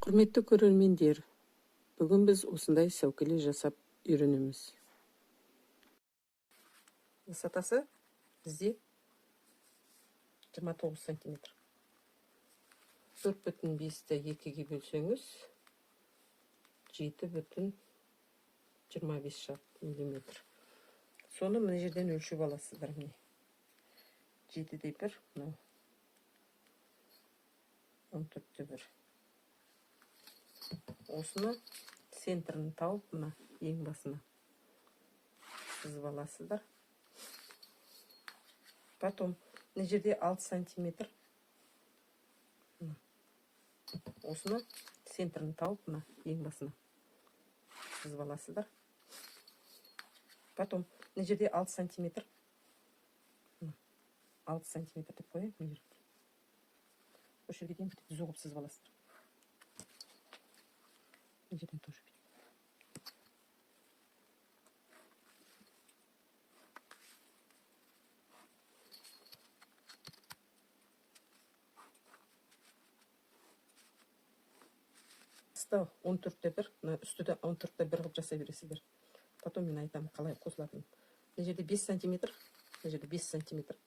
Құрметті көрермендер, бүгін біз осындай сәукеле жасап үйренеміз. Высотасы бізде 29 сантиметр. 4,5-ті 2-ге бөлсеңіз, 7,25 шығады миллиметр. Соны мына жерден өлшеп аласыздар міне. 7,1, мынау 14,1. Осыны центрін тауып, мына ең басына сызып аласыздар. Потом мына жерде 6 сантиметр. Осыны центрін тауып, мына ең басына сызып аласыздар. Потом мына жерде 6 сантиметр. 6 сантиметр деп қояйын мына жерге. Осы жерге дейін бүйтіп түзу қылып сызып аласыздар. Мына жерден тоже бүйтіп. Асты 14,1, мына үсті де 14,1 қылып жасай бересіздер. Потом мен айтамын қалай қосылатынын. Мына жерде 5 сантиметр, мына жерде 5 сантиметр.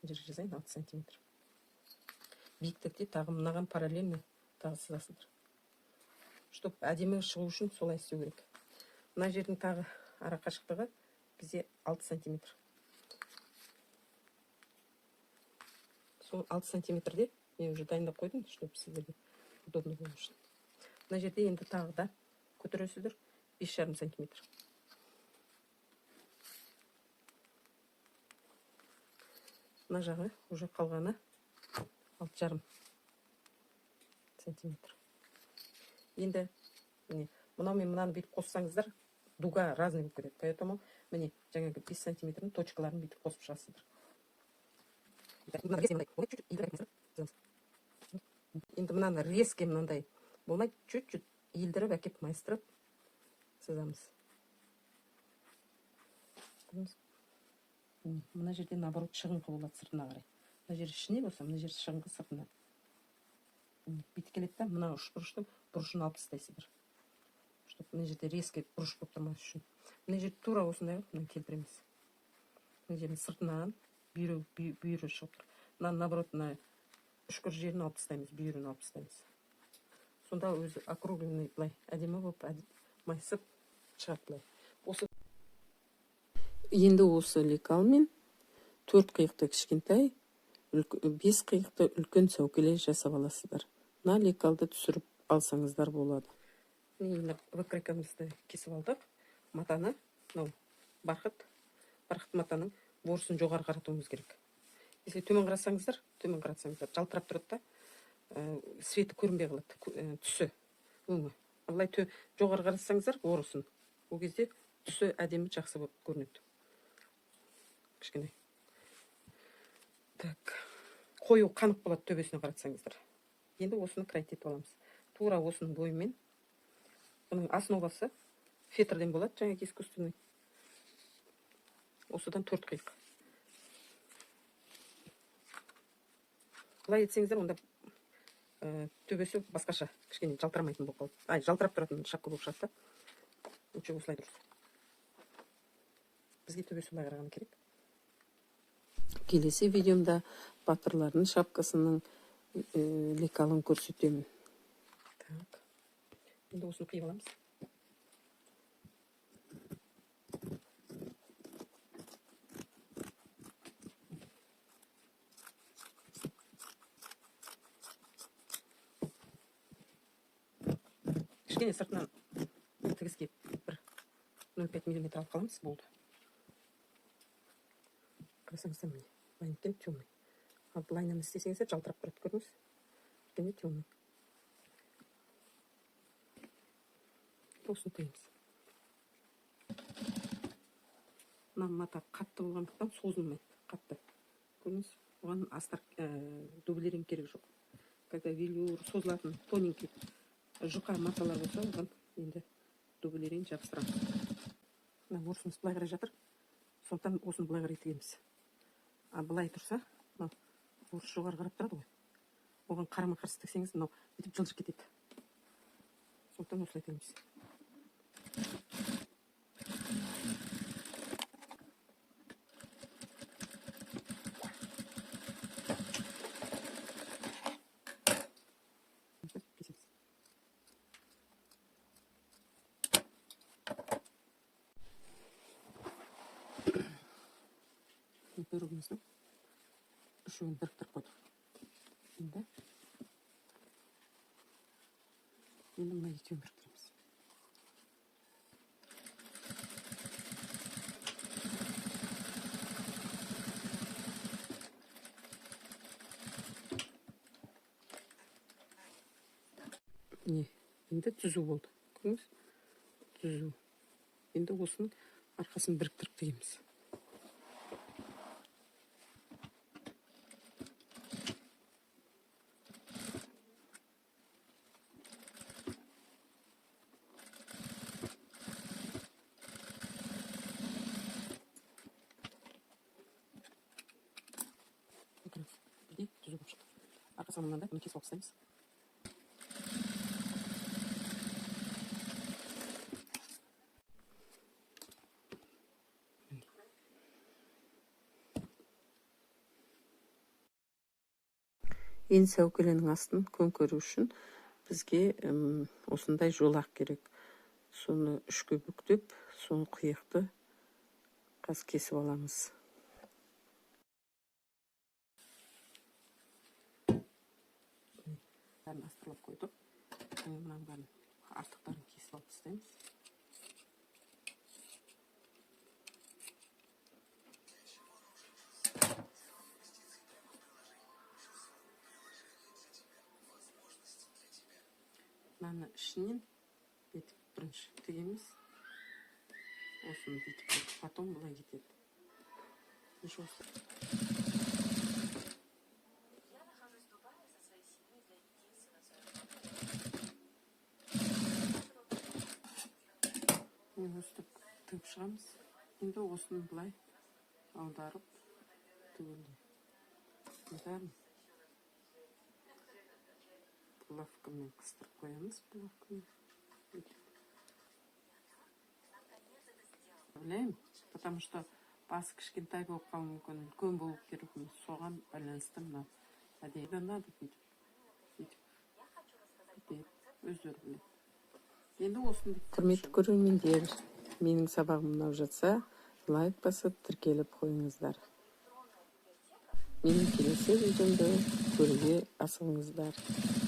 Мына жерге жазайын 6 сантиметр. Биіктікте тағы мынаған параллельно тағы сызасыздар. Чтоб әдемі шығу үшін солай істеу керек. Мына жердің тағы ара қашықтығы бізде 6 сантиметр. Сол 6 сантиметрде мен уже дайындап қойдым, чтоб сіздерге удобно болу үшін. Мына жерде енді тағы да көтересіздер 5,5 сантиметр. Мына жағы уже қалғаны 6,5 сантиметр. Енді міне мынау мен мынаны бүйтіп қоссаңыздар дуга разный болып кетеді. Поэтому міне жаңағы 5 сантиметрдің точкаларын бүйтіп қосып шығасыздар. Енді мынаны резкий мынандай болмайды, чуть-чуть иілдіріп әкеп майыстырып сызамыз. Мына жерде наоборот шығыңқы болады сыртына қарай. Мына жер ішіне болса, мына жер шығыңқы сыртына. Бүйтіп келеді да, мына үш бұрыштың бұрышын алып тастайсыздар. Чтоб мына жерде резкий бұрыш болып тұрмас үшін. Мына жерде тура осындай қылып мына келтіреміз. Мына жердің сыртынан бүйірі шығып тұр. Мына наоборот мына үшкір жерін алып тастаймыз, бүйірін алып тастаймыз. Сонда өзі округленный былай әдемі болып майысып шығады былай. Осы енді осы лекалмен 4 қиықты кішкентай, 5 қиықты үлкен сәукеле жасап аласыздар. Мына лекалды түсіріп алсаңыздар болады. Енді выкройкамызды кесіп алдық. Матаны, мынау бархыт матаның борысын жоғары қаратуымыз керек. Если төмен қарасаңыздар, төмен қаратсаңыздар жалтырап тұрады да, светі көрінбей қалады, түсі, өңі. Ал былай жоғары қаратсаңыздар борысын, ол кезде түсі әдемі жақсы болып көрінеді. Кішкене. Так. Қою қанық болады төбесіне қаратсаңыздар. Енді осыны крайт етіп аламыз. Тура осының бойымен. Бұның основасы фетрден болады, жаңағы искусственный. Осыдан 4 қиық. Былай етсеңіздер, онда, төбесі басқаша, кішкене жалтырамайтын болып қалады. Ай, жалтырап тұратын шапка болып шығады да. Лучше осылай дұрыс. Бізге төбесі былай қараған керек. Келесі видеомда батырлардың шапкасының, лекалын көрсетемін. Так. Енді осыны қиып аламыз. Кішкене сыртынан тігіске бір 0,5 миллиметр алып қаламыз, болды. Қарасаңыздар міне, былайынан темный. Ал былайынан істесеңіздер жалтырап тұрады, көрдіңіз? Кішкене темный. Осыны тігеміз. Мына мата қатты болғандықтан созылмайды, қатты. Көрдіңіз? Оған астар, дублерин керек жоқ. Когда велюр созылатын тоненький жұқа маталар болса, оған енді дублерин жабыстырамыз. Мына ворсымыз былай қарай жатыр. Сондықтан осыны былай қарай тігеміз. А былай тұрса, мынау ворс жоғары қарап тұрады ғой. Оған қарама-қарсы тіксеңіз, мынау бүйтіп жылжып кетеді. Осылай тігеміз. Кесеміз. Құйрығымыздың үшеуін біріктіріп қойдық. Енді мына екеуін біріктіреміз. Міне, енді түзу болды. Көрдіңіз? Түзу. Енді осының арқасын біріктіріп тігеміз. Бірдей түзу болып шықты. Арқасынан мынандай, бұны кесіп алып тастаймыз. Енді сәукеленің астын көмкеру үшін бізге осындай жолақ керек. Соны үшке бүктеп, соны қиықты қазір кесіп аламыз. Бәрін астырлап қойдық. Мынаның бәрін артықтарын кесіп алып тастаймыз. Мынаны ішінен бүйтіп бірінші тігеміз. Осыны бүйтіп қойдық. Потом былай кетеді. Неше осы? Міне өстіп тігіп шығамыз. Енді осыны былай аударып түгелдей. Бәрін булавкамен қыстырып қоямыз, булавкамен. Білемін, потому что басы кішкентай болып қалуы мүмкін, үлкен болып кетуі мүмкін. Соған байланысты мынау әдейі надо бүйтіп, бүйтіп, бүйтіп, өздері біледі. Енді осыны бүйтіп Құрметті көрермендер, менің сабағым ұнап жатса, лайк басып, тіркеліп қойыңыздар. Менің келесі видеомды көруге асығыңыздар.